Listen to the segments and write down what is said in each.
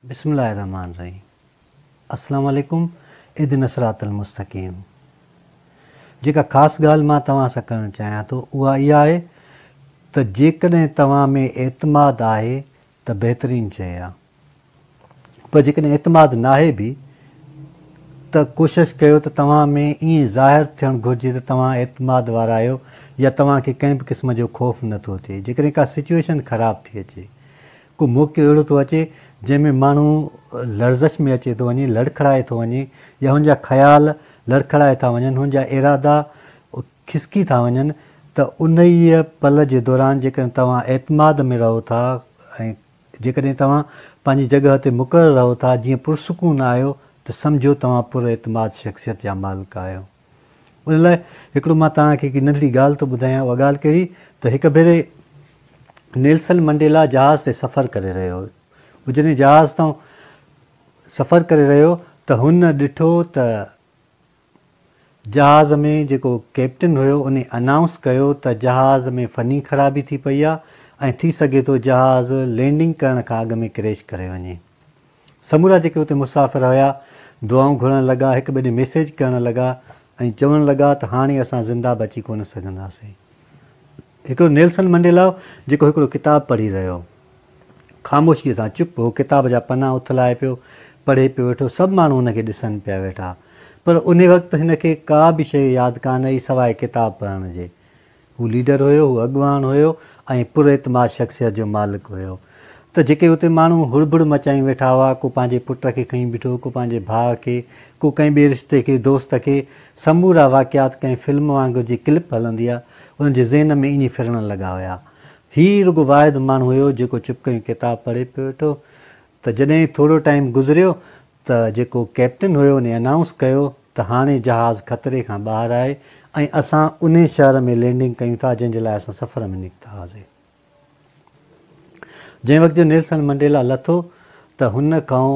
بسم الله الرحمٰن الرحيم السلام عليڪم اهدنا الصراط المستقيم جيڪا خاص ڳالهه مان توهان سان ڪرڻ چاهيان ٿو اها اها آهي ته جيڪڏهن توهان ۾ اعتماد آهي ته بهترين شيء آهي پر جيڪڏهن اعتماد ناهي به ته ڪوشش ڪيو ته توهان ۾ ائين ظاهر ٿيڻ گهرجي ته توهان اعتماد وارا آهيو يا توهان کي ڪنهن به قسم جو خوف نٿو ٿئي جيڪڏهن ڪا سچوئيشن خراب ٿي اچي ڪو موقعو اهڙو ٿو اچي جنهن ۾ ماڻهو لرزش ۾ اچي ٿو وڃي، لڙکڙائي ٿو وڃي يا هن جا خيال لڙکڙائي ٿا وڃن، هن جا ارادا کسڪي ٿا وڃن ته انهيء پل جي دوران جيڪڏهن توهان اعتماد ۾ رهو ٿا ۽ جيڪڏهن توهان پنهنجي جڳهه تي مقرر رهو ٿا جيئن پرسڪون آهيو ته سمجهو توهان پراعتماد شخصيت جا مالڪ آهيو. ان لاء هڪڙو مان توهان کي هڪ ننڍڙي ڳالهه ٿو ٻڌايان اها ڳالهه ڪهڙي ته هڪ ڀيري نيلسن منڊيلا جهاز تي سفر ڪري رهيو هو جڏهن جهاز تان سفر ڪري رهيو ته هن ڏٺو ته جهاز ۾ جيڪو ڪئپٽن هيو ان انائونس ڪيو ته جهاز ۾ فني خرابي ٿي پئي آهي ۽ ٿي سگهي ٿو جهاز لينڊنگ ڪرڻ کان اڳ ۾ ڪريش ڪري وڃي. سمورا جيڪي اتي مسافر هيا، دعائون گهرڻ لڳا، هڪ ٻئي ڏي ميسيج ڪرڻ لڳا ۽ چوڻ لڳا ته هاڻي اسان زنده بچي ڪونه سگهنداسين. هڪڙو نيلسن منڊيلا هو، جيڪو هڪڙو ڪتاب پڙهي رهيو هو. خاموشيء سان چپ هو، ڪتاب جا پنا اٿلائي پيو پڙهي پيو ويٺو. سڀ ماڻهو هن کي ڏسن پيا ويٺا. پر انهي وقت هن کي ڪا به شيء ياد ڪانه هئي سواء ڪتاب پڙهڻ جي. هو ليڊر هيو، هو اڳواڻ هيو ۽ پراعتماد شخصيت جو مالڪ هيو ته جيڪي اتي ماڻهو هڙبڙ مچائي ويٺا هئا، ڪو پنهنجي پٽ کي کڻي بيٺو، ڪو پنهنجي ڀاء کي، ڪو ڪنهن ٻئي رشتي کي، دوست کي، سمورا واقعات ڪنهن فلم وانگر جي ڪلپ هلندي آ، انهن جي ذهن ۾ ائين ڦرڻ لڳا هيا. هي رڳو واحد ماڻهو هيو جيڪو چپ ڪيون ڪتاب پڙهي پيو ويٺو ته جڏهن ٿورو ٽائيم گذريو ته جيڪو ڪئپٽن هيو انهي انائونس ڪيو ته هاڻي جهاز خطري کان ٻاهر آهي ۽ اسان انهي شهر ۾ لينڊنگ ڪيون ٿا جنهن جي لاء اسان سفر ۾ نڪتا هئاسين. جنهن وقت جو نيلسن منڊيلا لٿو ته هن کان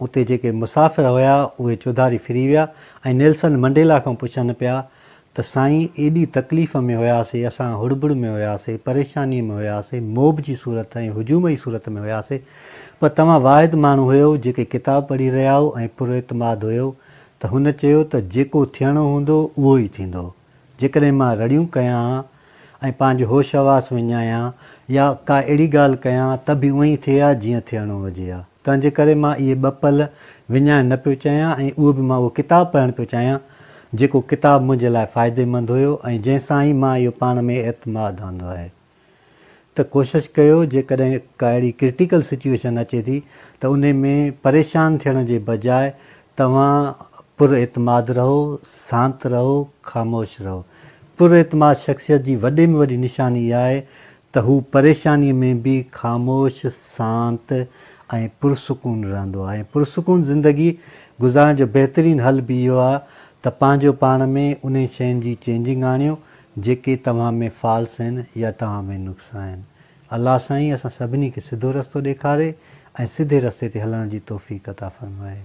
اتي جيڪي مسافر هيا اهي چوڌاري ڦري ويا ۽ نيلسن منڊيلا کان پڇن پيا ته سائين ايڏي تڪليف ۾ هياسي، اسان هڙبڙ ۾ هياسي، پريشانيء ۾ هياسي، موب جي صورت ۽ هجوم جي صورت ۾ هياسي، پر توهان واحد ماڻهو هيؤ جيڪي ڪتاب پڙهي رهيا هئو ۽ پراعتماد هيؤ ته هن چيو ته جيڪو ٿيڻو هوندو اهو ئي ٿيندو. جيڪڏهن مان رڙيون ڪيان ها ۽ پنهنجو هوش حواس وڃايان يا ڪا اهڙي ڳالهه ڪيان ها ته به اونئين ئي ٿئي ها جيئن ٿيڻو هجي ها. تنهنجي ڪري مان اهي ٻه پل وڃائڻ نه پيو چاهيان ۽ اهو به مان اهو ڪتاب پڙهڻ پيو چاهيان جيڪو ڪتاب منهنجي لاء فائديمند هيو ۽ جنهن سان ئي مان اهو پاڻ ۾ اعتماد آندو آهي ته ڪوشش ڪيو جيڪڏهن ڪا اهڙي ڪرٽيڪل سچوئيشن اچي ٿي ته انهي ۾ پريشان ٿيڻ جي بجاء توهان پر اعتماد رهو، سانت رهو، خاموش رهو. پر اعتماد شخصيت جي وڏي ۾ وڏي نشاني اها آهي ته هو پريشانيء ۾ به خاموش، سانت ۽ پرسڪون رهندو آهي ۽ پرسڪون زندگي گذارڻ جو بهترين حل به اهو آهي ته پنهنجو پاڻ ۾ انهن شين جي چينجنگ آڻيو جيڪي توهان ۾ فالس آهن يا توهان ۾ نقص آهن. الله سائين اسان سڀني کي سڌو رستو ڏيکاري ۽ سڌي رستي تي هلڻ جي توفيق عطا فرمائي.